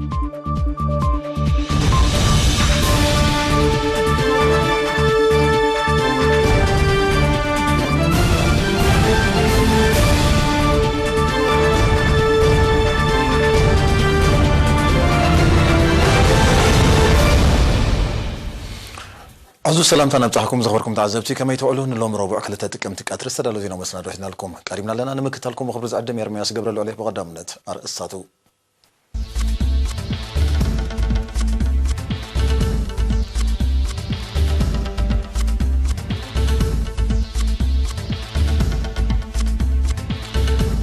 ዕዙዝ ሰላምታ ነብጻሕኩም ዘኽበርኩም ተዓዘብቲ፣ ከመይ ትውዕሉ? ንሎሚ ረቡዕ ክልተ ጥቅምቲ ቀትሪ ዝተዳለዉ ዜና መስናዶ ሒዝናልኩም ቀሪብና ኣለና። ንምክታልኩም ኣብ ክብሪ ዝዕድም ኤርምያስ ገብረልዑል እየ። ብቐዳምነት ኣርእስታቱ።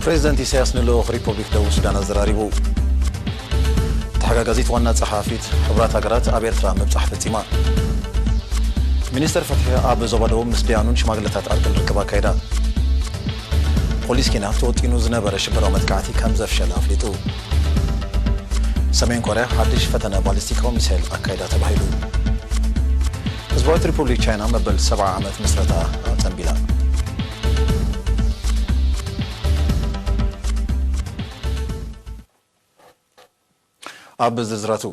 ፕሬዚደንት ኢሳያስ ንልኡኽ ሪፐብሊክ ደቡብ ሱዳን ኣዘራሪቡ። ተሓጋጋዚት ዋና ጸሓፊት ሕቡራት ሃገራት ኣብ ኤርትራ ምብጻሕ ፈጺማ። ሚኒስተር ፍትሒ ኣብ ዞባ ደቡብ ምስ ደያኑን ሽማግለታት ዕርቅን ርክብ ኣካይዳ። ፖሊስ ኬንያ ተወጢኑ ዝነበረ ሽበራዊ መጥቃዕቲ ከም ዘፍሸለ ኣፍሊጡ። ሰሜን ኮርያ ሓድሽ ፈተነ ባሊስቲካዊ ሚሳይል ኣካይዳ ተባሂሉ። ህዝባዊት ሪፑብሊክ ቻይና መበል ሰብዓ ዓመት ምስረታ ኣጸንቢላ። ኣብ ዝርዝራቱ፣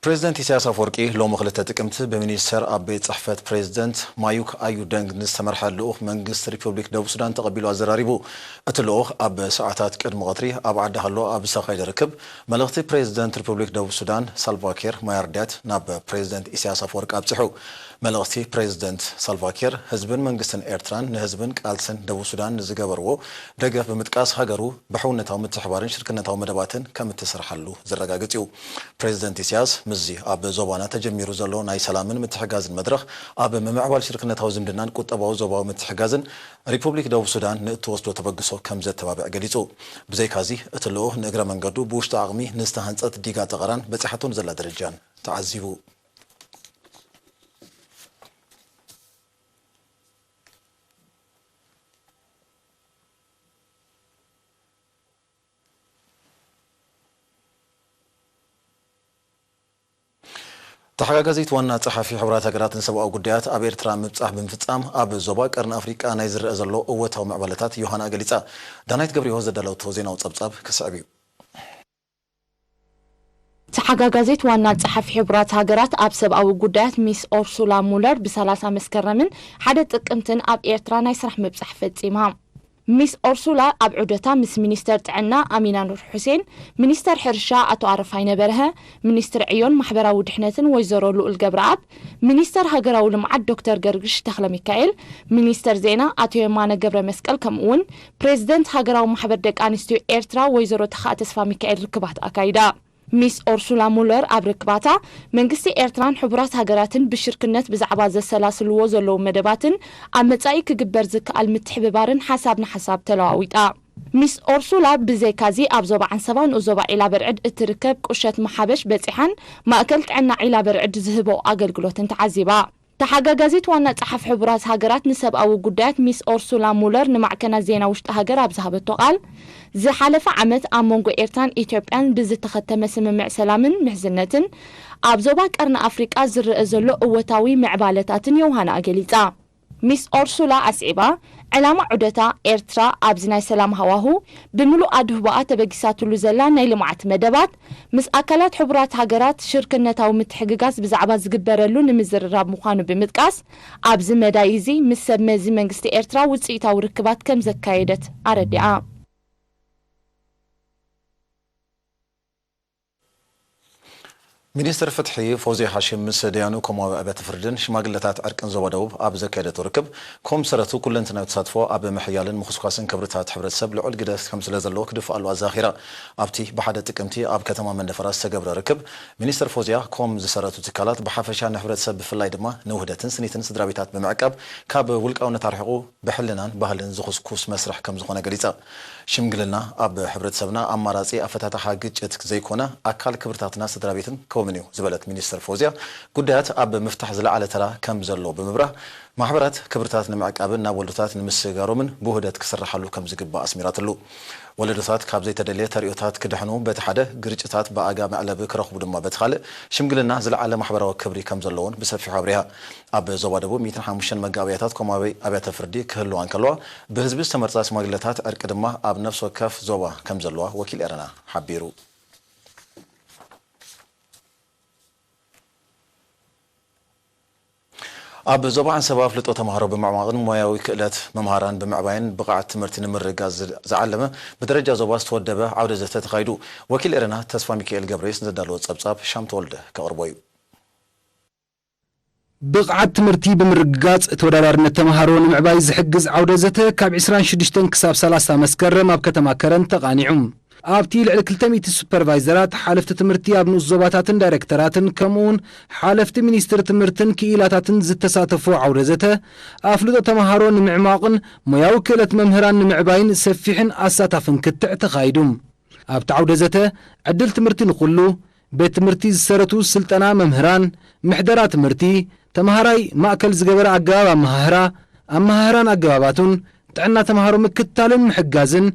ፕሬዚደንት ኢሳያስ ኣፈወርቂ ሎሚ ክልተ ጥቅምቲ ብሚኒስተር ኣብ ቤት ጽሕፈት ፕሬዚደንት ማዩክ ኣዩ ደንግ ንዝተመርሐ ልኡኽ መንግስቲ ሪፑብሊክ ደቡብ ሱዳን ተቐቢሉ ኣዘራሪቡ። እቲ ልኡኽ ኣብ ሰዓታት ቅድሚ ቀትሪ ኣብ ዓዲ ሃሎ ኣብ ዝተኻየደ ርክብ፣ መልእኽቲ ፕሬዚደንት ሪፑብሊክ ደቡብ ሱዳን ሳልቫኪር ማያርዲያት ናብ ፕሬዚደንት ኢሳያስ ኣፈወርቂ ኣብጺሑ። መልእኽቲ ፕሬዚደንት ሳልቫኪር፣ ህዝብን መንግስትን ኤርትራን ንህዝብን ቃልስን ደቡብ ሱዳን ንዝገበርዎ ደገፍ ብምጥቃስ፣ ሃገሩ ብሕውነታዊ ምትሕባርን ሽርክነታዊ መደባትን ከም እትሰርሓሉ ዘረጋግጽ እዩ። ፕሬዚደንት ኢሳያስ፣ ምስዚ ኣብ ዞባና ተጀሚሩ ዘሎ ናይ ሰላምን ምትሕጋዝን መድረኽ ኣብ ምምዕባል ሽርክነታዊ ዝምድናን ቁጠባዊ ዞባዊ ምትሕጋዝን ሪፑብሊክ ደቡብ ሱዳን ንእትወስዶ ተበግሶ ከም ዘተባብዕ ገሊጹ። ብዘይካዚ፣ እቲ ልኡኽ ንእግረ መንገዱ ብውሽጢ ዓቕሚ ንዝተሃንጸት ዲጋ ጠቐራን በጺሓቶ ንዘላ ደረጃን ተዓዚቡ። ተሓጋጋዚት ዋና ጸሓፊ ሕቡራት ሃገራት ንሰብኣዊ ጉዳያት ኣብ ኤርትራ ምብጻሕ ብምፍጻም፣ ኣብ ዞባ ቀርኒ ኣፍሪቃ ናይ ዝረአ ዘሎ እወታዊ ምዕባለታት ዮሃና ገሊጻ። ዳናይት ገብረህይወት ዘዳለወቶ ዜናዊ ጸብጻብ ክስዕብ እዩ። ተሓጋጋዚት ዋና ጸሓፊ ሕቡራት ሃገራት ኣብ ሰብኣዊ ጉዳያት ሚስ ኦርሱላ ሙለር ብሰላሳ መስከረምን ሓደ ጥቅምትን ኣብ ኤርትራ ናይ ስራሕ ምብጻሕ ፈጺማ። ሚስ ኦርሱላ ኣብ ዑደታ ምስ ሚኒስተር ጥዕና ኣሚና ኑር ሑሴን፣ ሚኒስተር ሕርሻ ኣቶ ኣረፋይነ በርሀ፣ ሚኒስትር ዕዮን ማሕበራዊ ድሕነትን ወይዘሮ ልኡል ገብረኣብ፣ ሚኒስተር ሃገራዊ ልምዓት ዶክተር ገርግሽ ተኽለ ሚካኤል፣ ሚኒስተር ዜና ኣቶ የማነ ገብረ መስቀል ከምኡውን ፕሬዚደንት ሃገራዊ ማሕበር ደቂ ኣንስትዮ ኤርትራ ወይዘሮ ተኻእ ተስፋ ሚካኤል ርክባት ኣካይዳ። ሚስ ኦርሱላ ሙለር ኣብ ርክባታ፣ መንግስቲ ኤርትራን ሕቡራት ሃገራትን ብሽርክነት ብዛዕባ ዘሰላስልዎ ዘለዉ መደባትን ኣብ መጻኢ ክግበር ዝከኣል ምትሕብባርን ሓሳብ ንሓሳብ ተለዋዊጣ። ሚስ ኦርሱላ ብዘይካዚ ኣብ ዞባ ዓንሰባ ንኡስ ዞባ ዒላ በርዕድ እትርከብ ቁሸት መሓበሽ በጺሓን ማእከል ጥዕና ዒላ በርዕድ ዝህቦ ኣገልግሎትን ተዓዚባ። ተሓጋጋዚት ዋና ጸሓፊ ሕቡራት ሃገራት ንሰብኣዊ ጉዳያት ሚስ ኦርሱላ ሙለር ንማዕከናት ዜና ውሽጢ ሃገር ኣብ ዝሃበቶ ቃል፣ ዝሓለፈ ዓመት ኣብ መንጎ ኤርትራን ኢትዮጵያን ብዝተኸተመ ስምምዕ ሰላምን ምሕዝነትን ኣብ ዞባ ቀርኒ ኣፍሪቃ ዝረአ ዘሎ እወታዊ ምዕባለታትን ዮሃና ኣገሊጻ። ሚስ ኦርሱላ ኣስዒባ፣ ዕላማ ዑደታ ኤርትራ ኣብዚ ናይ ሰላም ሃዋሁ ብምሉእ ኣድህቦኣ ተበጊሳትሉ ዘላ ናይ ልምዓት መደባት፣ ምስ ኣካላት ሕቡራት ሃገራት ሽርክነታዊ ምትሕግጋዝ ብዛዕባ ዝግበረሉ ንምዝርራብ ምዃኑ ብምጥቃስ፣ ኣብዚ መዳይ እዚ ምስ ሰብ መዚ መንግስቲ ኤርትራ ውጽኢታዊ ርክባት ከም ዘካየደት ኣረዲኣ። ሚኒስትር ፍትሒ ፎዝያ ሓሽም ምስ ደያኑ ኮማዊ ኣብያተ ፍርድን ሽማግለታት ዕርቅን ዞባ ደቡብ ኣብ ዘካየደቶ ርክብ፣ ኮም ሰረቱ ኩለንትናዊ ተሳትፎ ኣብ ምሕያልን ምኹስኳስን ክብርታት ሕብረተሰብ ልዑል ግደ ከም ስለ ዘለዎ ክድፍኣሉ ኣዘኻኺራ። ኣብቲ ብሓደ ጥቅምቲ ኣብ ከተማ መንደፈራ ዝተገብረ ርክብ፣ ሚኒስትር ፎዝያ፣ ኮም ዝሰረቱ ትካላት ብሓፈሻ ንሕብረተሰብ ብፍላይ ድማ ንውህደትን ስኒትን ስድራ ቤታት ብምዕቃብ፣ ካብ ውልቃውነት ኣርሒቑ ብሕልናን ባህልን ዝኹስኩስ መስርሕ ከም ዝኾነ ገሊጻ። ሽምግልና ኣብ ሕብረተሰብና ኣማራጺ ኣፈታትሓ ግጭት ዘይኮነ፣ ኣካል ክብርታትና ስድራ ቤትን ከምኡን እዩ ዝበለት ሚኒስትር ፎዝያ፣ ጉዳያት ኣብ ምፍታሕ ዝለዓለ ተራ ከም ዘለዎ ብምብራህ፣ ማሕበራት ክብርታት ንምዕቃብን ናብ ወለዶታት ንምስግጋሮምን ብውህደት ክስርሓሉ ከም ዝግባእ ኣስሚራትሉ። ወለዶታት ካብ ዘይተደልየ ተርእዮታት ክድሕኑ በቲ ሓደ፣ ግርጭታት ብኣጋ መዕለቢ ክረኽቡ ድማ በቲ ካልእ፣ ሽምግልና ዝለዓለ ማሕበራዊ ክብሪ ከም ዘለዎን ብሰፊሑ ኣብሪሃ። ኣብ ዞባ ደቡብ ሚእትን ሓሙሽተን መጋበያታት ኮማዊ ኣብያተ ፍርዲ ክህልዋ እንከለዋ፣ ብህዝቢ ዝተመርጻ ሽማግለታት ዕርቂ ድማ ኣብ ነፍሲ ወከፍ ዞባ ከም ዘለዋ ወኪል ኤረና ሓቢሩ። ኣብ ዞባ ዓንሰባ ኣፍልጦ ተምሃሮ ብምዕማቕን ሞያዊ ክእለት መምሃራን ብምዕባይን ብቕዓት ትምህርቲ ንምርግጋጽ ዝ-፣ ዝዓለመ ብደረጃ ዞባ ዝተወደበ ዓውደ ዘተ ተኻይዱ። ወኪል ኤረና ተስፋ ሚካኤል ገብረየስ ንዘዳለዎ ጸብጻብ ሻም ተወልደ ከቕርቦ እዩ። ብቕዓት ትምህርቲ ብምርግጋጽ ተወዳዳርነት ተምሃሮ ንምዕባይ ዝሕግዝ ዓውደ ዘተ ካብ ዕስራን ሽዱሽተን ክሳብ ሰላሳ መስከረም ኣብ ከተማ ከረን ተቓኒዑ። ኣብቲ ልዕሊ ክልተ ሚእቲ ሱፐርቫይዘራት፣ ሓለፍቲ ትምህርቲ ኣብ ንኡስ ዞባታትን ዳይሬክተራትን፣ ከምኡውን ሓለፍቲ ሚኒስትሪ ትምህርትን ክኢላታትን ዝተሳተፎ ዓውደ ዘተ፣ ኣፍልጦ ተምሃሮ ንምዕማቕን ሞያዊ ክእለት መምህራን ንምዕባይን ሰፊሕን ኣሳታፍን ክትዕ ተኻይዱ። ኣብቲ ዓውደ ዘተ፣ ዕድል ትምህርቲ ንኹሉ፣ ቤት ትምህርቲ ዝሰረቱ ስልጠና መምህራን፣ ምሕደራ ትምህርቲ፣ ተምሃራይ ማእከል ዝገበረ ኣገባብ ኣመሃህራ፣ ኣመሃህራን ኣገባባቱን፣ ጥዕና ተምሃሮ ምክትታልን ምሕጋዝን፣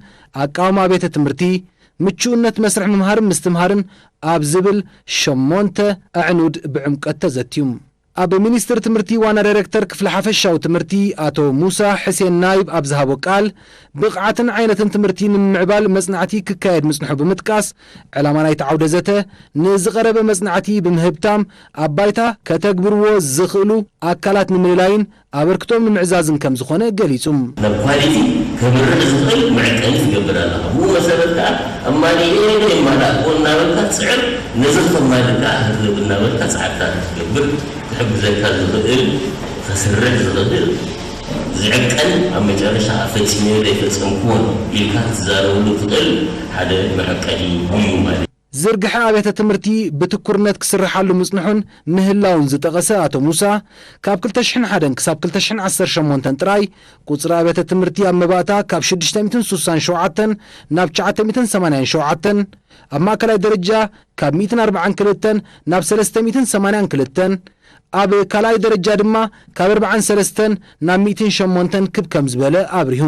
ኣቃውማ ቤተ ትምህርቲ፣ ምቹእነት መስርሕ ምምሃርን ምስትምሃርን ኣብ ዝብል ሸሞንተ ኣዕኑድ ብዕምቀት ተዘትዩ። ኣብ ሚኒስትሪ ትምህርቲ ዋና ዳይሬክተር ክፍሊ ሓፈሻዊ ትምህርቲ ኣቶ ሙሳ ሕሴን ናይብ ኣብ ዝሃቦ ቃል፣ ብቕዓትን ዓይነትን ትምህርቲ ንምምዕባል መጽናዕቲ ክካየድ ምጽንሑ ብምጥቃስ፣ ዕላማ ናይቲ ዓውደ ዘተ ንዝቐረበ መጽናዕቲ ብምህብታም ኣብ ባይታ ከተግብርዎ ዝኽእሉ ኣካላት ንምልላይን ኣበርክቶም ንምዕዛዝን ከም ዝኾነ ገሊጹ። ናብ ኳሊቲ ከምርሕ ዝኽእል መዐቀኒ ትገብር ኣለኻ። ብኡ መሰረት ከኣ እማኒ የማላእዎ እናበልካ ትጽዕር፣ ነዚ ከተማልእ ከኣ ህዝብ እናበልካ ጻዕርታት ክትገብር ክሕግዘካ ዝኽእል ከስርሕ ዝኽእል ዝዕቀን ኣብ መጨረሻ ፈጺመዮ ዘይፈጸምክዎን ኢልካ ክትዛረበሉ ትኽእል ሓደ መዐቀኒ እዩ ማለት እዩ። ዝርግሐ ኣብያተ ትምህርቲ ብትኩርነት ክስርሓሉ ምጽንሑን ምህላውን ዝጠቐሰ ኣቶ ሙሳ፣ ካብ ክልተ ሽሕን ሓደን ክሳብ ክልተ ሽሕን ዓሰርተ ሸሞንተን ጥራይ ቁጽሪ ኣብያተ ትምህርቲ ኣብ መባእታ ካብ ሽዱሽተ ሚእትን ሱሳን ሸውዓተን ናብ ትሽዓተ ሚእትን ሰማንያን ሸውዓተን፣ ኣብ ማእከላይ ደረጃ ካብ ሚእትን ኣርባዓን ክልተን ናብ ሰለስተ ሚእትን ሰማንያን ክልተን፣ ኣብ ካልኣይ ደረጃ ድማ ካብ ኣርባዓን ሰለስተን ናብ ሚእትን ሸሞንተን ክብ ከም ዝበለ ኣብሪሁ።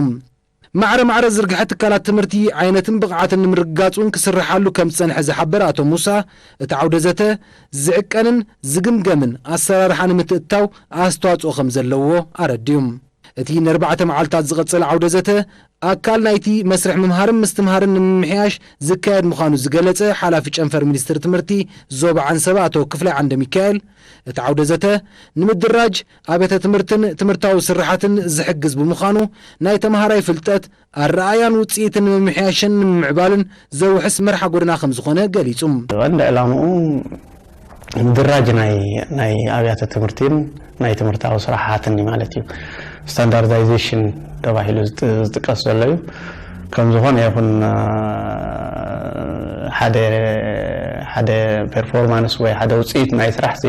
ማዕረ ማዕረ ዝርግሐ ትካላት ትምህርቲ ዓይነትን ብቕዓትን ንምርግጋጽ እውን ክስርሓሉ ከም ዝጸንሐ ዝሓበረ ኣቶ ሙሳ፣ እቲ ዓውደ ዘተ ዝዕቀንን ዝግምገምን ኣሰራርሓ ንምትእትታው ኣስተዋጽኦ ከም ዘለዎ ኣረድዩ። እቲ ንኣርባዕተ መዓልታት ዝቐጸለ ዓውደ ዘተ ኣካል ናይቲ መስርሕ ምምሃርን ምስትምሃርን ንምምሕያሽ ዝካየድ ምዃኑ ዝገለጸ ሓላፊ ጨንፈር ሚኒስትሪ ትምህርቲ ዞባ ዓንሰባ ኣቶ ክፍላይ ዓንደ ሚካኤል፣ እቲ ዓውደ ዘተ ንምድራጅ ኣብያተ ትምህርትን ትምህርታዊ ስርሓትን ዝሕግዝ ብምዃኑ፣ ናይ ተምሃራይ ፍልጠት፣ ኣረኣእያን ውጽኢትን ንምምሕያሽን ንምምዕባልን ዘውሕስ መርሓ ጎደና ከም ዝኾነ ገሊጹ። ቀንዲ ዕላምኡ ምድራጅ ናይ፣ ናይ ኣብያተ ትምህርቲን ናይ ትምህርታዊ ስራሓትን እዩ ማለት እዩ። ስታንዳርዳይዜሽን ተባሂሉ ዝጥ-፣ ዝጥቀስ ዘሎ እዩ። ከም ዝኾነ ይኹን፣ አ፣ ሓደ፣ ሓደ ፐርፎርማንስ ወይ ሓደ ውጽኢት ናይ ስራሕ ሲ፣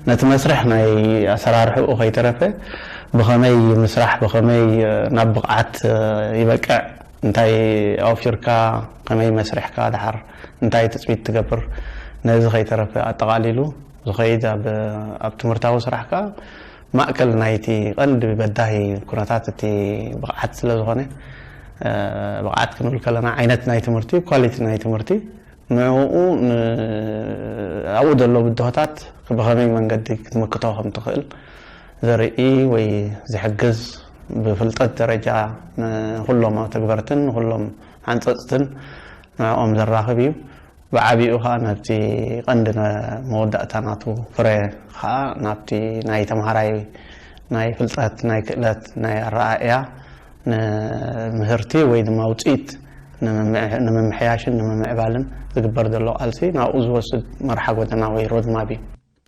ነቲ መስርሕ ናይ ኣሰራርሕኡ ከይተረፈ ብኸመይ ምስራሕ፣ ብኸመይ ናብ ብቕዓት ይበቅዕ፣ እንታይ ኣውፊርካ፣ ከመይ መስሪሕካ፣ ደሓር እንታይ ትጽቢት ትገብር፣ ነዚ ከይተረፈ ኣጠቓሊሉ ዝኸይድ ኣብ፣ ኣብ ትምህርታዊ ስራሕ ከኣ ማእከል ናይቲ ቀንዲ በዳሂ ኩነታት እቲ ብቕዓት ስለ ዝኾነ፣ እ፣ ብቕዓት ክንብል ከለና ዓይነት ናይ ትምህርቲ፣ ኳሊቲ ናይ ትምህርቲ፣ ንዕኡ ን-፣ ኣብኡ ዘሎ ብድሆታት ብኸመይ መንገዲ ክትምክቶ ከም ትኽእል ዘርኢ ወይ ዝሕግዝ፣ ብፍልጠት ደረጃ ንኹሎም ተግበርትን ንኹሎም ሓንጸጽትን ንዕኦም ዘራኽብ እዩ። ብዓቢኡ ኸኣ ናብቲ ቀንዲ ነ-፣ መወዳእታ ናቱ ፍረ ኸኣ ናብቲ ናይ ተምሃራይ ናይ ፍልጠት፣ ናይ ክእለት፣ ናይ ኣረኣእያ ንምህርቲ ወይ ድማ ውጽኢት ንምምሕ-፣ ንምምሕያሽን ንምምዕባልን ዝግበር ዘሎ ቃልሲ ናብኡ ዝወስድ መርሓ ጎደና ወይ ሮድማፕ እዩ።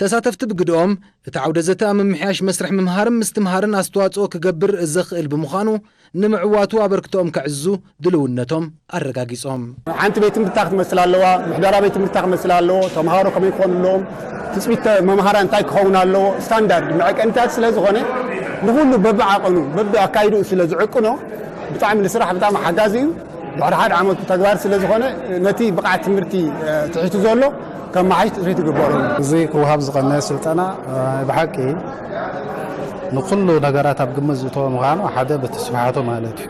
ተሳተፍቲ ብግድኦም፣ እቲ ዓውደ ዘተ ኣብ ምምሕያሽ መስርሕ ምምሃርን ምስትምሃርን ኣስተዋጽኦ ክገብር ዘኽእል ብምዃኑ፣ ንምዕዋቱ ኣበርክቶኦም ከዕዝዙ ድልውነቶም ኣረጋጊጾም። ሓንቲ ቤት ትምህርታ ክትመስል ኣለዋ፣ ምሕደራ ቤት ትምህርታ ክመስል ኣለዎ፣ ተምሃሮ ከመይ ክኾኑ ኣለዎም፣ ትጽቢት መምሃራን እንታይ ክኸውን ኣለዎ፣ ስታንዳርድ መዐቀኒታት ስለ ዝኾነ፣ ንኹሉ በብዓቐኑ፣ በብኣካይድኡ ስለ ዝዕቅኖ፣ ብጣዕሚ ንስራሕ ብጣዕሚ ሓጋዚ እዩ። ድሕሪ ሓደ ዓመት ተግባር ስለ ዝኾነ፣ ነቲ ብቕዓት ትምህርቲ፣ እ፣ ትሒቱ ዘሎ ከመሓይሽ ትጽቢት ይግበሮ። እዚ ክወሃብ ዝቐነየ ስልጠና፣ እ፣ ብሓቂ ንኹሉ ነገራት ኣብ ግምት ዝእተወ ምዃኑ ሓደ በቲ ስፍሓቱ ማለት እዩ።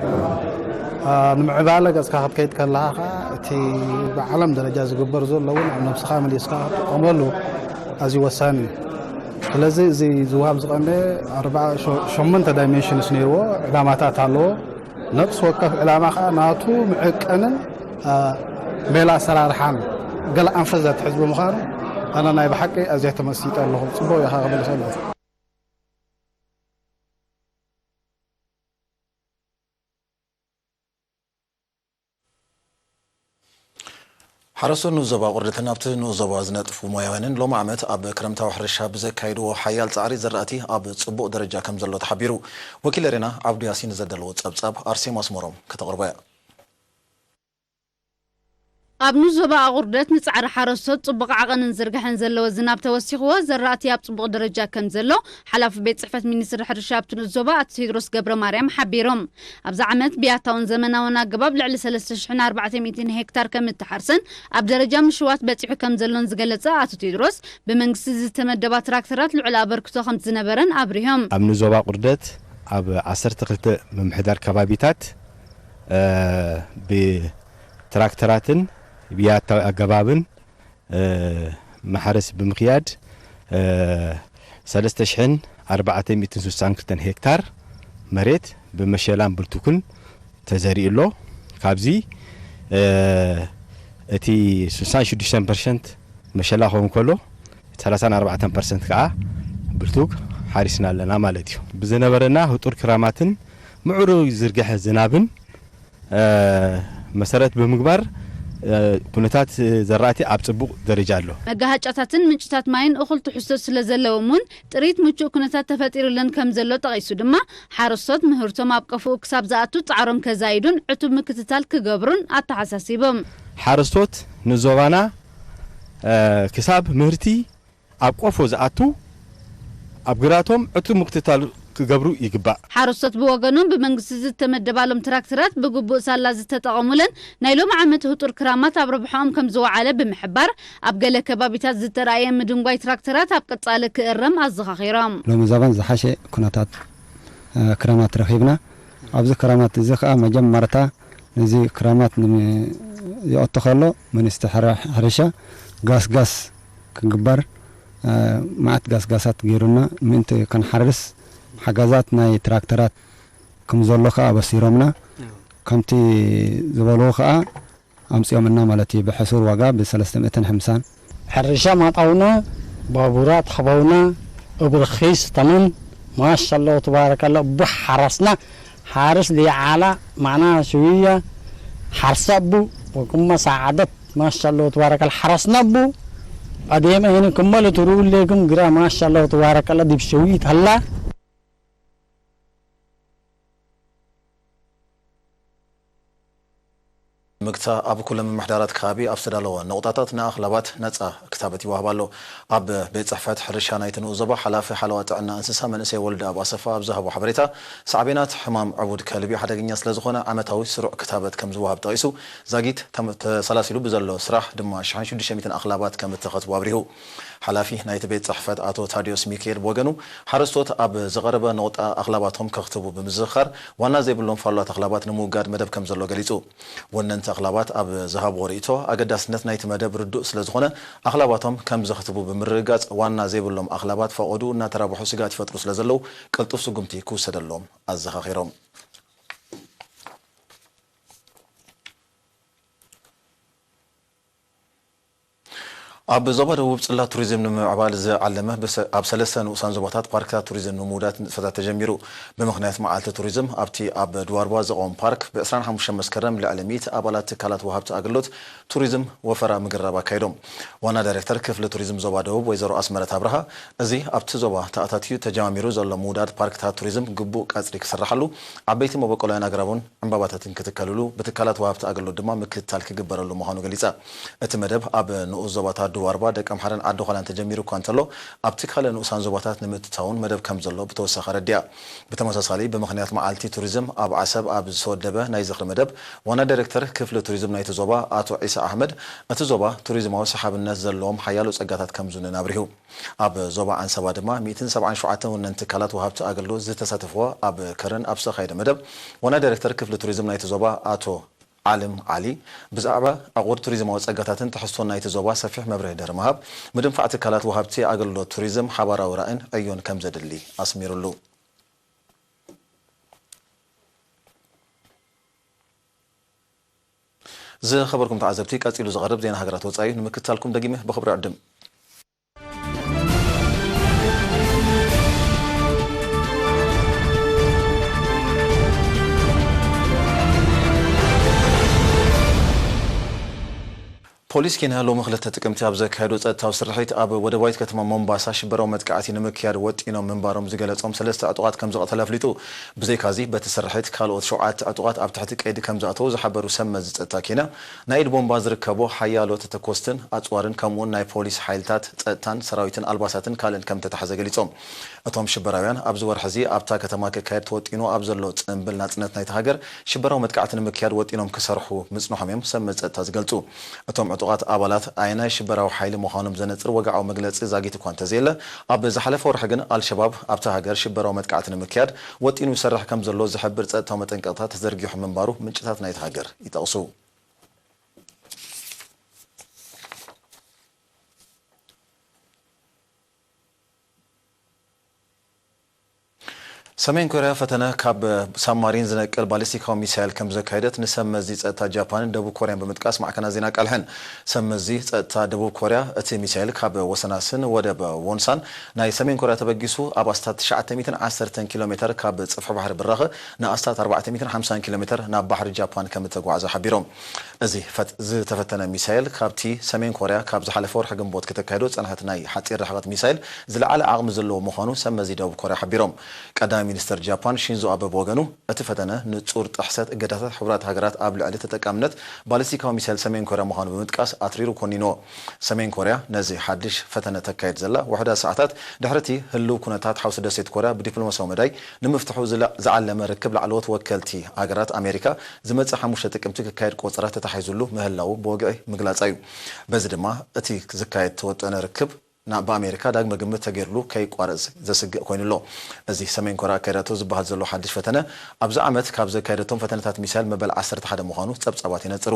እ፣ ንምዕባለ ገጽካ ክትከይድ ከለኻ ኸኣ እቲ ብዓለም ደረጃ ዝግበር ዘሎ እውን ኣብ ነብስኻ መሊስካ ክትጥቀመሉ ኣዝዩ ወሳኒ እዩ። ስለዚ እዚ ዝወሃብ ዝቐነየ ኣርባዓ፣ ሸ-፣ ሸሞንተ ዳይሜንሽንስ ነይርዎ፣ ዕላማታት ኣለዎ። ነፍሲ ወከፍ ዕላማ ኸኣ ናቱ መዐቀንን፣ አ፣ ሜላ ኣሰራርሓን ገለ ኣንፈት ዘትሕዝ ብምዃኑ፣ ኣነ ናይ ብሓቂ ኣዝየ ተመሲጠ ኣለኹ። ጽቡቕ ኢኻ ክብል እኽእል። ሓረስቶት ንኡስ ዞባ ቁርደትን ኣብቲ ንኡስ ዞባ ዝነጥፉ ሞያውያንን ሎሚ ዓመት ኣብ ክረምታዊ ሕርሻ ብዘካየድዎ ሓያል ጻዕሪ ዝራእቲ ኣብ ጽቡቕ ደረጃ ከም ዘሎ ተሓቢሩ። ወኪል ኤሬና ዓብዱ ያሲን ዘዳለዎ ጸብጻብ ኣርሴማ ኣስመሮም ከተቕርቦ እያ። ኣብ ንኡስ ዞባ ኣቑርደት ንጻዕሪ ሓረስቶት ጽቡቕ ዓቐንን ዝርግሐን ዘለዎ ዝናብ ተወሲኽዎ ዘራእቲ ኣብ ጽቡቕ ደረጃ ከም ዘሎ ሓላፊ ቤት ጽሕፈት ሚኒስትሪ ሕርሻ ኣብቲ ንኡስ ዞባ ኣቶ ቴድሮስ ገብረ ማርያም ሓቢሮም። ኣብዚ ዓመት ብያታውን ዘመናውን ኣገባብ ልዕሊ ሰለስተ ሽሕን ኣርባዕተ ሚእትን ሄክታር ከም እተሓርሰን ኣብ ደረጃ ምሽዋት በጺሑ ከም ዘሎን ዝገለጸ ኣቶ ቴድሮስ፣ ብመንግስቲ ዝተመደባ ትራክተራት ልዑል ኣበርክቶ ከም ዝነበረን ኣብሪሆም። ኣብ ንኡስ ዞባ ቁርደት ኣብ ዓሰርተ ክልተ ምምሕዳር ከባቢታት፣ እ፣ ብትራክተራትን ብያታዊ ኣገባብን፣ እ፣ ማሕረስ ብምክያድ፣ እ፣ ሰለስተ ሽሕን ኣርባዕተ ሚእትን ስሳን ክልተን ሄክታር መሬት ብመሸላን ብርቱክን ተዘሪኡ ኣሎ። ካብዚ፣ እ፣ እቲ ስሳን ሽዱሽተን ፐርሰንት መሸላ ክኸውን ከሎ፣ ሰላሳን ኣርባዕተን ፐርሰንት ከዓ ብርቱክ ሓሪስና ኣለና ማለት እዩ። ብዝነበረና ህጡር ክራማትን ምዕሩይ ዝርግሐ ዝናብን፣ እ፣ መሰረት ብምግባር፣ እ፣ ኩነታት ዘራእቲ ኣብ ጽቡቕ ደረጃ ኣሎ። መጋሃጫታትን ምንጭታት ማይን እኹል ትሕዝቶ ስለ ዘለዎም እውን ጥሪት ምቹእ ኩነታት ተፈጢሩለን ከም ዘሎ ጠቒሱ ድማ፣ ሓረስቶት ምህርቶም ኣብ ቀፎኡ ክሳብ ዝኣቱ ጻዕሮም ከዛይዱን ዕቱብ ምክትታል ክገብሩን ኣተሓሳሲቦም። ሓረስቶት ንዞባና፣ እ፣ ክሳብ ምህርቲ ኣብ ቆፎ ዝኣቱ ኣብ ግራቶም ዕቱብ ምክትታል ክገብሩ ይግባእ። ሓረስቶት ብወገኖም ብመንግስቲ ዝተመደባሎም ትራክተራት ብግቡእ ሳላ ዝተጠቐሙለን ናይ ሎሚ ዓመት ህጡር ክራማት ኣብ ረብሓኦም ከም ዝወዓለ ብምሕባር፣ ኣብ ገለ ከባቢታት ዝተራእየ ምድንጓይ ትራክተራት ኣብ ቀጻሊ ክእረም ኣዘኻኺሮም። ሎሚ ዘበን ዝሓሸ ኩነታት፣ እ፣ ክራማት ረኺብና። ኣብዚ ክራማት እዚ ከኣ መጀመርታ ነዚ ክራማት ንም-፣ ይኣቱ ከሎ ሚኒስትሪ ሕረ-፣ ሕርሻ ጋስጋስ ክግበር፣ እ፣ መዓት ጋስጋሳት ገይሩና ምእንቲ ክንሓርስ ሓገዛት ናይ ትራክተራት ከም ዘሎ ከኣ ኣበሲሮምና። ከምቲ ዝበልዎ ከኣ ኣምጺኦምና ማለት እዩ፣ ብሕሱር ዋጋ ብሰለስተ ሚእትን ሓምሳን። ሕርሻ ማጣውና፣ ባቡራት ሓባውና፣ እብ ርኺስ ተመን፣ ማሻአላህ ተባረከላህ፣ ብሓረስና ሓርስ ሊዓላ ማዕና ሽውያ ሓርሰቡ ወቅመ ሰዓደት፣ ማሻአላህ ተባረከላህ፣ ሓረስናቡ። ኣዴመ ሄነ ክመለ ትሩሌኩም ግራ፣ ማሻአላህ ተባረከላህ፣ ዲብ ሸዊት ሀላ። ምክታ ኣብ ኩለን ምምሕዳራት ከባቢ ኣብ ዝተዳለወ ነቑጣታት ንኣኽላባት ነጻ ክታበት ይወሃብ ኣሎ። ኣብ ቤት ጽሕፈት ሕርሻ ናይቲ ንኡስ ዞባ ሓላፊ ሓለዋ ጥዕና እንስሳ መንእሰይ ወልደኣብ ኣሰፋ ኣብ ዝሃቦ ሓበሬታ፣ ሳዕቤናት ሕማም ዕቡድ ከልቢ ሓደገኛ ስለ ዝኾነ ዓመታዊ ስሩዕ ክታበት ከም ዝወሃብ ጠቒሱ፣ ዛጊት ተም-፣ ተሰላሲሉ ብዘሎ ስራሕ ድማ ሽሕን ሽዱሽተ ሚእትን ኣኽላባት ከም እተኸትቡ ኣብሪሁ። ሓላፊ ናይቲ ቤት ጽሕፈት ኣቶ ታድዮስ ሚካኤል ብወገኑ፣ ሓረስቶት ኣብ ዝቐረበ ነቑጣ ኣኽላባቶም ከኽትቡ ብምዝኽኻር፣ ዋና ዘይብሎም ፋሉላት ኣኽላባት ንምውጋድ መደብ ከም ዘሎ ገሊጹ። ወነንቲ ኣኽላባት ኣብ ዝሃብዎ ርእይቶ፣ ኣገዳስነት ናይቲ መደብ ርዱእ ስለ ዝኾነ፣ ኣኽላባቶም ከም ዘኽትቡ ብምርግጋጽ፣ ዋና ዘይብሎም ኣኽላባት ፈቖዱ እናተራብሑ ስግኣት ይፈጥሩ ስለ ዘለዉ፣ ቅልጡፍ ስጉምቲ ክውሰደሎም ኣዘኻኺሮም። ኣብ ዞባ ደቡብ ጽላት ቱሪዝም ንምምዕባል ዝዓለመ ብሰ-፣ ኣብ ሰለስተ ንኡሳን ዞባታት ፓርክታት ቱሪዝም ንምውዳድ ንጥፈታት ተጀሚሩ። ብምኽንያት መዓልቲ ቱሪዝም ኣብቲ ኣብ ድዋርባ ዝቖም ፓርክ ብ ዕስራን ሓሙሽተን መስከረም ልዕሊ ሚእቲ ኣባላት ትካላት ወሃብቲ ኣገልግሎት ቱሪዝም ወፈራ ምግራብ ኣካይዶም። ዋና ዳይሬክተር ክፍሊ ቱሪዝም ዞባ ደቡብ ወይዘሮ ኣስመረት ኣብርሃ፣ እዚ ኣብቲ ዞባ ተኣታትዩ ተጀማሚሩ ዘሎ ምውዳድ ፓርክታት ቱሪዝም ግቡእ ቀጽሪ ክስራሓሉ፣ ዓበይቲ መበቆላውያን ኣግራብን ዕምባባታትን ክትከልሉ፣ ብትካላት ወሃብቲ ኣገልግሎት ድማ ምክትታል ክግበረሉ ምዃኑ ገሊጻ። እቲ መደብ ኣብ ንኡስ ዞባታት ድዋርባ፣ ደቀምሓረን ዓዲ ዃላን ተጀሚሩ እኳ እንተሎ፣ ኣብቲ ካልእ ንኡሳን ዞባታት ንምእትታውን መደብ ከም ዘሎ ብተወሳኺ ኣረዲኣ። ብተመሳሳሊ፣ ብምኽንያት መዓልቲ ቱሪዝም ኣብ ዓሰብ ኣብ ዝተወደበ ናይ ዝኽሪ መደብ፣ ዋና ዳይሬክተር ክፍሊ ቱሪዝም ናይቲ ዞባ ኣቶ ዒሳ ኣሕመድ፣ እቲ ዞባ ቱሪዝማዊ ሰሓብነት ዘለዎም ሓያሎ ጸጋታት ከም ዝውንን ኣብሪሁ። ኣብ ዞባ ዓንሰባ ድማ ሚእትን ሰብዓን ሸውዓተን ወነንቲ ትካላት ወሃብቲ ኣገልግሎት ዝተሳተፍዎ ኣብ ከረን ኣብ ዝተኻየደ መደብ፣ ዋና ዳይሬክተር ክፍሊ ቱሪዝም ናይቲ ዞባ ኣቶ ዓልም ዓሊ ብዛዕባ ዕቑር ቱሪዝማዊ ጸጋታትን ትሕዝቶን ናይቲ ዞባ ሰፊሕ መብርሂ ድሕሪ ምሃብ፣ ምድንፋዕ ትካላት ወሃብቲ ኣገልግሎት ቱሪዝም ሓባራዊ ራእይን ዕዮን ከም ዘድሊ ኣስሚሩሉ። ዝኸበርኩም ተዓዘብቲ፣ ቀጺሉ ዝቐርብ ዜና ሃገራት ወጻኢ ንምክትታልኩም ደጊመ ብኽብሪ ዕድም። ፖሊስ ኬንያ ሎሚ ክልተ ጥቅምቲ ኣብ ዘካየዶ ጸጥታዊ ስርሒት፣ ኣብ ወደባዊት ከተማ ሞምባሳ ሽበራዊ መጥቃዕቲ ንምክያድ ወጢኖም ምንባሮም ዝገለጾም ሰለስተ ዕጡቓት ከም ዝቐተለ ኣፍሊጡ። ብዘይካዚ፣ በቲ ስርሒት ካልኦት ሸውዓተ ዕጡቓት ኣብ ትሕቲ ቀይዲ ከም ዝኣተዉ ዝሓበሩ ሰብ መዚ ጸጥታ ኬንያ፣ ናይ ኢድ ቦምባ ዝርከቦ ሓያሎ ተተኮስትን ኣጽዋርን፣ ከምኡ'ውን ናይ ፖሊስ ሓይልታት ጸጥታን ሰራዊትን ኣልባሳትን ካልእን ከም ተታሕዘ ገሊጾም። እቶም ሽበራውያን ኣብዚ ወርሒ እዚ ኣብታ ከተማ ክካየድ ተወጢኑ ኣብ ዘሎ ጽምብል ናጽነት ናይታ ሃገር ሽበራዊ መጥቃዕቲ ንምክያድ ወጢኖም ክሰርሑ ምጽንሖም እዮም ሰብ መዚ ጸጥታ ዝገልጹ። እቶም ዕጡቓት ኣባላት ኣየናይ ሽበራዊ ሓይሊ ምዃኖም ዘነጽር ወግዓዊ መግለጺ ዛጊት እኳ እንተዘየለ፣ ኣብ ዝሓለፈ ወርሒ ግን ኣልሸባብ ኣብታ ሃገር ሽበራዊ መጥቃዕቲ ንምክያድ ወጢኑ ይሰርሕ ከም ዘሎ ዝሕብር ጸጥታዊ መጠንቀቕታ ተዘርጊሑ ምንባሩ ምንጭታት ናይታ ሃገር ይጠቕሱ። ሰሜን ኮርያ ፈተነ ካብ ሳብማሪን ዝነቅል ባሊስቲካዊ ሚሳይል ከም ዘካየደት ንሰብ መዚ ጸጥታ ጃፓንን ደቡብ ኮርያን ብምጥቃስ ማዕከናት ዜና ኣቃልሐን። ሰብ መዚ ጸጥታ ደቡብ ኮርያ፣ እቲ ሚሳይል ካብ ወሰናስን ወደብ ዎንሳን ናይ ሰሜን ኮርያ ተበጊሱ፣ ኣብ ኣስታት ትሽዓተ ሚእትን ዓሰርተን ኪሎ ሜተር ካብ ጽፍሒ ባሕሪ ብራኸ ንኣስታት ኣርባዕተ ሚእትን ሓምሳን ኪሎ ሜተር ናብ ባሕሪ ጃፓን ከም እተጓዕዘ ሓቢሮም። እዚ ፈት-፣ ዝተፈተነ ሚሳይል፣ ካብቲ ሰሜን ኮርያ ካብ ዝሓለፈ ወርሒ ግንቦት ከተካይዶ ዝጸንሐት ናይ ሓጺር ርሕቀት ሚሳይል ዝለዓለ ዓቕሚ ዘለዎ ምዃኑ ሰብ መዚ ደቡብ ኮርያ ሓቢሮም። ቀዳማይ ሚኒስተር ጃፓን ሺንዞ ኣበ ብወገኑ፣ እቲ ፈተነ ንጹር ጥሕሰት እገዳታት ሕቡራት ሃገራት ኣብ ልዕሊ ተጠቃምነት ባሊስቲካዊ ሚሳይል ሰሜን ኮርያ ምዃኑ ብምጥቃስ ኣትሪሩ ኮኒንዎ። ሰሜን ኮርያ ነዚ ሓድሽ ፈተነ ተካይድ ዘላ ውሑዳት ሰዓታት ድሕሪ እቲ ህሉው ኩነታት ሓውሲ ደሴት ኮርያ ብዲፕሎማስያዊ መዳይ ንምፍትሑ ዝለ-፣ ዝዓለመ ርክብ ላዕለዎት ወከልቲ ሃገራት ኣሜሪካ ዝመጽእ ሓሙሽተ ጥቅምቲ ክካየድ ቆጸራ ተታሒዙሉ ምህላዉ ብወግዒ ምግላጻ እዩ። በዚ ድማ እቲ ዝካየድ ተወጠነ ርክብ ና-፣ ብኣሜሪካ ዳግመ ግምት ተገይርሉ ከይቋረጽ ዘስግእ ኮይኑ ኣሎ። እዚ ሰሜን ኮርያ ኣካይዳቶ ዝበሃል ዘሎ ሓድሽ ፈተነ ኣብዚ ዓመት ካብ ዘካየደቶም ፈተነታት ሚሳይል መበል ዓሰርተ ሓደ ምዃኑ ጸብጻባት ይነጽሩ።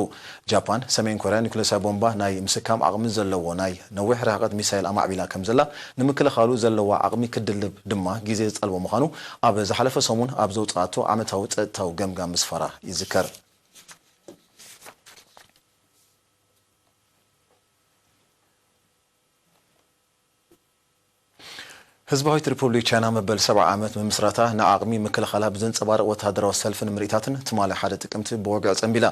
ጃፓን፣ ሰሜን ኮርያ ኒኩሌሳዊ ቦምባ ናይ ምስካም ዓቕሚ ዘለዎ ናይ ነዊሕ ርሕቀት ሚሳይል ኣማዕቢላ ከም ዘላ፣ ንምክልኻሉ ዘለዋ ዓቕሚ ክድልብ ድማ ግዜ ዝጠልቦ ምዃኑ ኣብ ዝሓለፈ ሰሙን ኣብ ዘውጽኣቶ ዓመታዊ ጸጥታዊ ገምጋም ምስፋራ ይዝከር። ህዝባዊት ሪፑብሊክ ቻይና መበል ሰብዓ ዓመት ምምስራታ ንዓቕሚ ምክልኻላ ብዘንጸባርቕ ወተሃደራዊ ሰልፍን ምርኢታትን ትማሊ ሓደ ጥቅምቲ ብወግዒ ጸንቢላ።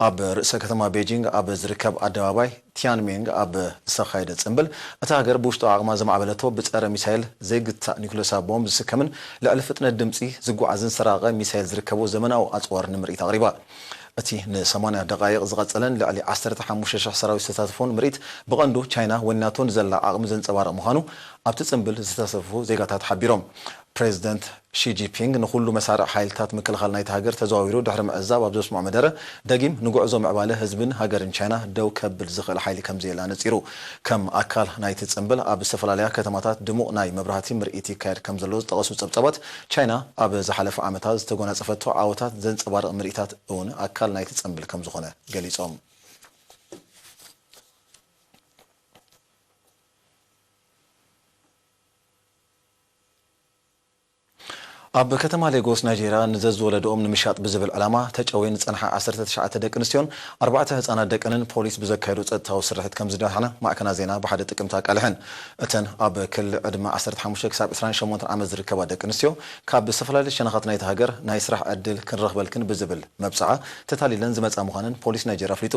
ኣብ ርእሰ ከተማ ቤጂንግ ኣብ ዝርከብ ኣደባባይ ቲያንሜንግ ኣብ ዝተኻየደ ጽምብል፣ እታ ሃገር ብውሽጣዊ ዓቕማ ዘማዕበለቶ ብጸረ ሚሳይል ዘይግታእ ኒኩለሳዊ ቦምብ ዝስከምን ልዕሊ ፍጥነት ድምጺ ዝጓዓዝን ዝተራቐቐ ሚሳይል ዝርከቦ ዘመናዊ ኣጽዋር ንምርኢት ኣቕሪባ። እቲ ንሰማንያ ደቓይቕ ዝቐጸለን ልዕሊ ዓሰርተ ሓሙሽተ ሽሕ ሰራዊት ዝተሳተፎን ምርኢት፣ ብቐንዱ ቻይና ወኒናቶ ንዘላ ዓቕሚ ዘንጸባርቕ ምዃኑ ኣብቲ ጽምብል ዝተሳተፉ ዜጋታት ሓቢሮም። ፕሬዚደንት ሺ ጂንፒንግ ንኹሉ መሳርዕ ሓይልታት ምክልኻል ናይታ ሃገር ተዘዋዊሩ ድሕሪ ምዕዛብ ኣብ ዘስምዖ መደረ፣ ደጊም ንጉዕዞ ምዕባለ ህዝብን ሃገርን ቻይና ደው ከብል ዝኽእል ሓይሊ ከም ዘየለ ኣነጺሩ። ከም ኣካል ናይቲ ጽምብል ኣብ ዝተፈላለያ ከተማታት ድሙቕ ናይ መብራህቲ ምርኢት ይካየድ ከም ዘሎ ዝጠቐሱ ጸብጻባት፣ ቻይና ኣብ ዝሓለፈ ዓመታት ዝተጎናጸፈቶ ዓወታት ዘንጸባርቕ ምርኢታት እውን ኣካል ናይቲ ጽምብል ከም ዝኾነ ገሊጾም። ኣብ ከተማ ሌጎስ ናይጄርያ ንዘዝወለድኦም ንምሻጥ ብዝብል ዕላማ ተጨውየን ዝጸንሓ ዓሰርተ ትሽዓተ ደቂ ኣንስትዮን ኣርባዕተ ህጻናት ደቀንን ፖሊስ ብዘካየዶ ጸጥታዊ ስርሒት ከም ዝደሓና ማዕከናት ዜና ብሓደ ጥቅምቲ ኣቃልሐን። እተን ኣብ ክሊ ዕድመ ዓሰርተ ሓሙሽተ ክሳብ ዕስራን ሸሞንተን ዓመት ዝርከባ ደቂ ኣንስትዮ፣ ካብ ዝተፈላለዩ ሸነኻት ናይቲ ሃገር ናይ ስራሕ ዕድል ክንረኽበልክን ብዝብል መብጽዓ ተታሊለን ዝመጻ ምዃነን ፖሊስ ናይጄርያ ኣፍሊጡ።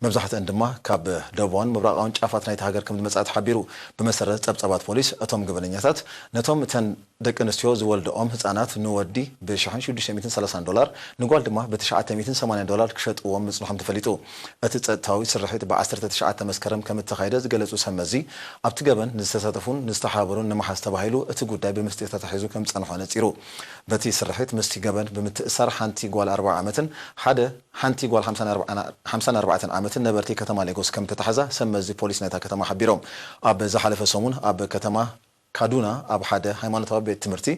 መብዛሕትአን ድማ ካብ ደቡባውን ምብራቓውን ጫፋት ናይቲ ሃገር ከም ዝመጻ ተሓቢሩ። ብመሰረት ጸብጻባት ፖሊስ፣ እቶም ገበነኛታት ነቶም እተን ደቂ ኣንስትዮ ዝወልድኦም ህጻናት ንወዲ ብሽሕን ሽዱሽተ ሚእትን ሰላሳን ዶላር፣ ንጓል ድማ ብትሽዓተ ሚእትን ሰማንያን ዶላር ክሸጥዎም ምጽንሖም ተፈሊጡ። እቲ ጸጥታዊ ስርሒት ብዓሰርተ ትሽዓተ መስከረም ከም እተኻየደ ዝገለጹ ሰብ መዚ፣ ኣብቲ ገበን ንዝተሳተፉን ንዝተሓባበሩን ንምሓዝ ተባሂሉ እቲ ጉዳይ ብምስጢር ተታሒዙ ከም ዝጸንሖ ኣነጺሩ። በቲ ስርሒት ምስቲ ገበን ብምትእሳር ሓንቲ ጓል ኣርብዓ ዓመትን ሓደ ሓንቲ ጓል ሓምሳን ኣርባዕተን ዓመትን ነበርቲ ከተማ ሌጎስ ከም ተታሕዛ ሰብ መዚ ፖሊስ ናይታ ከተማ ሓቢሮም። ኣብ ዝሓለፈ ሰሙን ኣብ ከተማ ካዱና ኣብ ሓደ ሃይማኖታዊ ቤት ትምህርቲ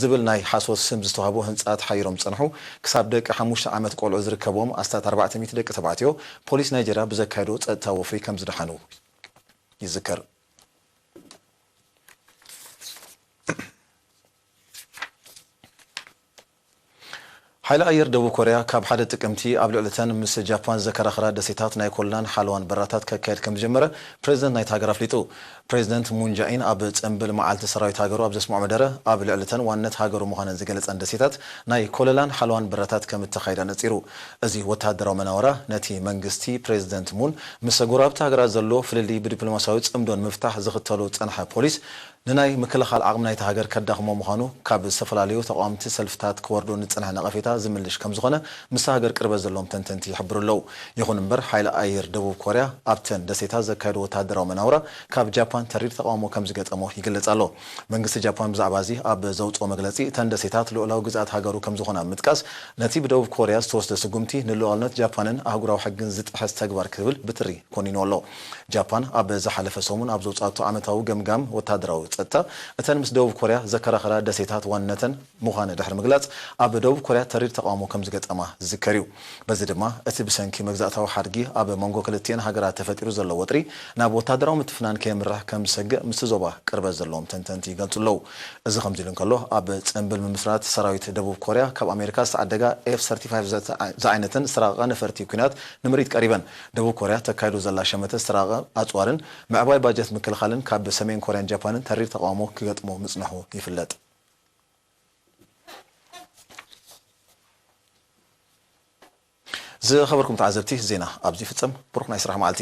ዝብል ናይ ሓሶት ስም ዝተዋህቦ ህንጻ ተሓይሮም ዝጸንሑ ክሳብ ደቂ ሓሙሽተ ዓመት ቆልዑ ዝርከብዎም ኣስታት ኣርባዕተ ሚእቲ ደቂ ተባዕትዮ ፖሊስ ናይጄርያ ብዘካየዶ ጸጥታዊ ወፍሪ ከም ዝደሓኑ ይዝከር። ሓይሊ ኣየር ደቡብ ኮርያ ካብ ሓደ ጥቅምቲ ኣብ ልዕሊ እተን ምስ ጃፓን ዘከራኽራ ደሴታት ናይ ኮለላን ሓለዋን በራታት ከካየድ ከም ዝጀመረ ፕሬዝደንት ናይቲ ሃገር ኣፍሊጡ። ፕሬዝደንት ሙን ጃኢን ኣብ ጽንብል መዓልቲ ሰራዊት ሃገሩ ኣብ ዘስምዖ መደረ፣ ኣብ ልዕሊ እተን ዋንነት ሃገሩ ምዃነን ዝገለጸን ደሴታት ናይ ኮለላን ሓለዋን በራታት ከም እተኻየደ ኣነጺሩ። እዚ ወተሃደራዊ መናወራ ነቲ መንግስቲ ፕሬዝደንት ሙን ምስ ጎረባብቲ ሃገራት ዘሎ ፍልልይ ብዲፕሎማሲያዊ ጽምዶ ንምፍታሕ ዝኽተሎ ዝጸንሐ ፖሊስ ንናይ ምክልኻል ዓቕሚ ናይቲ ሃገር ከዳኽሞ ምዃኑ ካብ ዝተፈላለዩ ተቓወምቲ ሰልፍታት ክወርዶ ንጸንሐ ነቐፌታ ዝምልሽ ከም ዝኾነ ምስታ ሃገር ቅርበት ዘለዎም ተንተንቲ ይሕብሩ ኣለዉ። ይኹን እምበር፣ ሓይሊ ኣየር ደቡብ ኮርያ ኣብተን ደሴታት ዘካየዶ ወተሃደራዊ መናውራ ካብ ጃፓን ተሪር ተቓውሞ ከም ዝገጠሞ ይግለጽ ኣሎ። መንግስቲ ጃፓን ብዛዕባ እዚ ኣብ ዘውጽኦ መግለጺ፣ እተን ደሴታት ልኡላዊ ግዝኣት ሃገሩ ከም ዝኾና ብምጥቃስ፣ ነቲ ብደቡብ ኮርያ ዝተወስደ ስጉምቲ ንልኡላውነት ጃፓንን ኣህጉራዊ ሕግን ዝጥሕስ ተግባር ክብል ብትሪ ኮኒኑ ኣሎ። ጃፓን ኣብ ዝሓለፈ ሰሙን ኣብ ዘውጻእቶ ዓመታዊ ገምጋም ወተሃደራዊ ጸጥታ፣ እተን ምስ ደቡብ ኮርያ ዘከራኸራ ደሴታት ዋንነተን ምዃነ ድሕሪ ምግላጽ፣ ኣብ ደቡብ ኮርያ ተሪር ተቓውሞ ከም ዝገጠማ ዝዝከር እዩ። በዚ ድማ፣ እቲ ብሰንኪ መግዛእታዊ ሓድጊ ኣብ መንጎ ክልቲኤን ሃገራት ተፈጢሩ ዘሎ ወጥሪ ናብ ወተሃደራዊ ምትፍናን ከየምርሕ ከም ዝሰግእ ምስቲ ዞባ ቅርበት ዘለዎም ተንተንቲ ይገልጹ ኣለዉ። እዚ ከምዚ ኢሉ እንከሎ፣ ኣብ ጽንብል ምምስራት ሰራዊት ደቡብ ኮርያ ካብ ኣሜሪካ ዝተዓደጋ ኤፍ ሰርቲፋይቭ ዝዓይነተን ዝተራቐቐ ነፈርቲ ኲናት ንምርኢት ቀሪበን። ደቡብ ኮርያ ተካይዶ ዘላ ሸመተ ዝተራቐቐ ኣጽዋርን ምዕባይ ባጀት ምክልኻልን ካብ ሰሜን ኮርያን ጃፓንን ተሪር ተቓውሞ ክገጥሞ ምጽንሑ ይፍለጥ። ዝኸበርኩም ተዓዘብቲ፣ ዜና ኣብዚ ይፍጸም። ብሩኽ ናይ ስራሕ መዓልቲ።